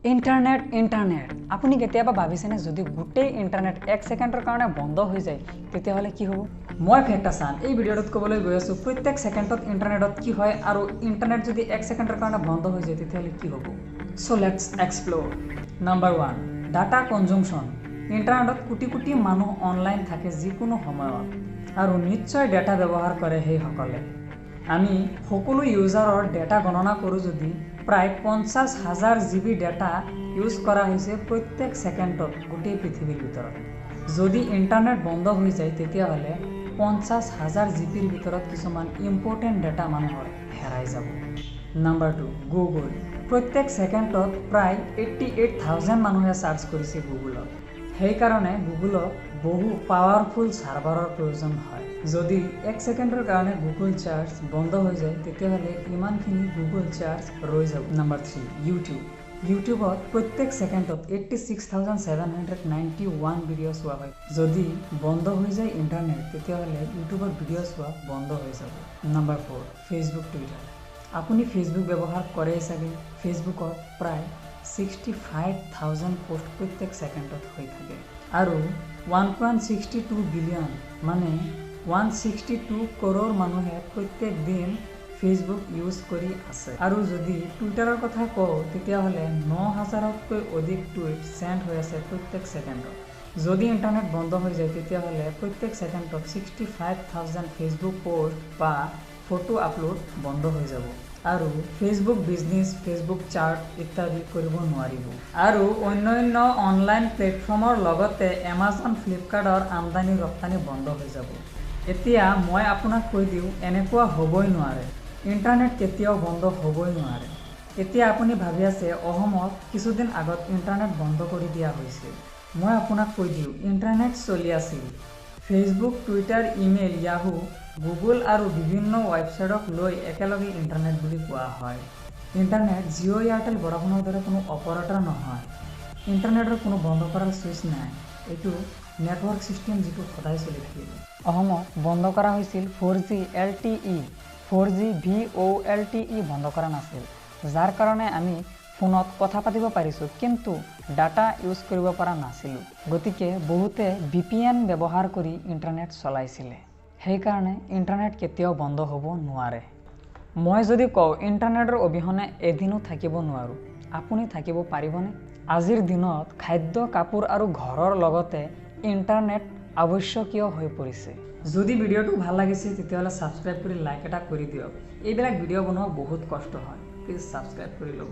Internet internet আপুনি কেতিয়াবা ভাবিছেনে যদি গোটেই ইণ্টাৰনেট এক ছেকেণ্ডৰ কাৰণে বন্ধ হৈ যায় তেতিয়াহ'লে কি হ'ব? মই ফেক্টাচান এই ভিডিঅ'টোত ক'বলৈ গৈ আছোঁ প্ৰত্যেক ছেকেণ্ডত ইণ্টাৰনেটত কি হয় আৰু ইণ্টাৰনেট যদি এক ছেকেণ্ডৰ কাৰণে বন্ধ হৈ যায় তেতিয়াহ'লে কি হ'ব। So let's explore. Number 1, data consumption. ইণ্টাৰনেটত কোটি কোটি মানুহ অনলাইন থাকে যিকোনো সময়ত আৰু নিশ্চয় ডাটা ব্যৱহাৰ কৰে সেইসকলে। আমি সকলো ইউজাৰৰ ডাটা গণনা কৰোঁ যদি প্ৰায় 50,000 জিবি ডাটা ইউজ কৰা হৈছে প্ৰত্যেক ছেকেণ্ডত গোটেই পৃথিৱীৰ ভিতৰত। যদি ইণ্টাৰনেট বন্ধ হৈ যায় তেতিয়াহ'লে 50,000 জিবিৰ ভিতৰত কিছুমান ইম্পৰ্টেণ্ট ডাটা মানুহৰ হেৰাই যাব। Number 2, Google. প্ৰত্যেক ছেকেণ্ডত প্ৰায় 88,000 মানুহে চাৰ্চ কৰিছে গুগলত। সেইকাৰণে গুগলক বহু পাৱাৰফুল ছাৰ্ভাৰৰ প্ৰয়োজন হয়। যদি এক ছেকেণ্ডৰ কাৰণে গুগল চাৰ্চ বন্ধ হৈ যায় তেতিয়াহ'লে ইমানখিনি গুগল চাৰ্চ ৰৈ যাব। Number 3, YouTube. ইউটিউবত প্ৰত্যেক ছেকেণ্ডত 86,791 ভিডিঅ' চোৱা হয়। যদি বন্ধ হৈ যায় ইণ্টাৰনেট তেতিয়াহ'লে ইউটিউবত ভিডিঅ' চোৱা বন্ধ হৈ যাব। Number 4, Facebook, Twitter. আপুনি ফেচবুক ব্যৱহাৰ কৰেই চাগে। ফেচবুকত প্ৰায় 65,000 পোষ্ট প্ৰত্যেক ছেকেণ্ডত হৈ থাকে আৰু 1.62 বিলিয়ন মানে 162 কৰোৰ মানুহে প্ৰত্যেক দিন ফেচবুক ইউজ কৰি আছে। আৰু যদি টুইটাৰৰ কথা কওঁ তেতিয়াহ'লে 9,000তকৈ অধিক টুইট চেণ্ড হৈ আছে প্ৰত্যেক ছেকেণ্ডত। যদি ইণ্টাৰনেট বন্ধ হৈ যায় তেতিয়াহ'লে প্ৰত্যেক ছেকেণ্ডত 65,000 ফেচবুক পোষ্ট বা ফটো আপলোড বন্ধ হৈ যাব আৰু ফেচবুক বিজনেছ, ফেচবুক চাৰ্ট ইত্যাদি কৰিব নোৱাৰিব। আৰু অন্যান্য অনলাইন প্লেটফৰ্মৰ লগতে এমাজন, ফ্লিপকাৰ্টৰ আমদানি ৰপ্তানি বন্ধ হৈ যাব। এতিয়া মই আপোনাক কৈ দিওঁ, এনেকুৱা হ'বই নোৱাৰে, ইণ্টাৰনেট কেতিয়াও বন্ধ হ'বই নোৱাৰে। এতিয়া আপুনি ভাবি আছে অসমত কিছুদিন আগত ইণ্টাৰনেট বন্ধ কৰি দিয়া হৈছে। মই আপোনাক কৈ দিওঁ, ইণ্টাৰনেট চলি আছিল। Facebook, Twitter, email, Yahoo, Google আৰু বিভিন্ন ৱেবছাইটক লৈ একেলগে ইণ্টাৰনেট বুলি কোৱা হয়। ইণ্টাৰনেট জিঅ', এয়াৰটেল, ভোডাফোনৰ দৰে কোনো অপাৰেটৰ নহয়। ইণ্টাৰনেটৰ কোনো বন্ধ কৰাৰ ছুইচ নাই। এইটো নেটৱৰ্ক ছিষ্টেম যিটো সদায় চলি থাকিব। অসমত বন্ধ কৰা হৈছিল 4G LTE, 4G VoLTE বন্ধ কৰা নাছিল, যাৰ কাৰণে আমি ফোনত কথা পাতিব পাৰিছোঁ কিন্তু ডাটা ইউজ কৰিব পৰা নাছিলোঁ। গতিকে বহুতে VPN ব্যৱহাৰ কৰি ইণ্টাৰনেট চলাইছিলে। সেইকাৰণে ইণ্টাৰনেট কেতিয়াও বন্ধ হ'ব নোৱাৰে। মই যদি কওঁ ইণ্টাৰনেটৰ অবিহনে এদিনো থাকিব নোৱাৰোঁ, আপুনি থাকিব পাৰিবনে? আজিৰ দিনত খাদ্য, কাপোৰ আৰু ঘৰৰ লগতে ইণ্টাৰনেট আৱশ্যকীয় হৈ পৰিছে। যদি ভিডিঅ'টো ভাল লাগিছে তেতিয়াহ'লে ছাবস্ক্ৰাইব কৰি লাইক এটা কৰি দিয়ক। এইবিলাক ভিডিঅ' বনোৱা বহুত কষ্ট হয়, প্লিজ ছাবস্ক্ৰাইব কৰি ল'ব।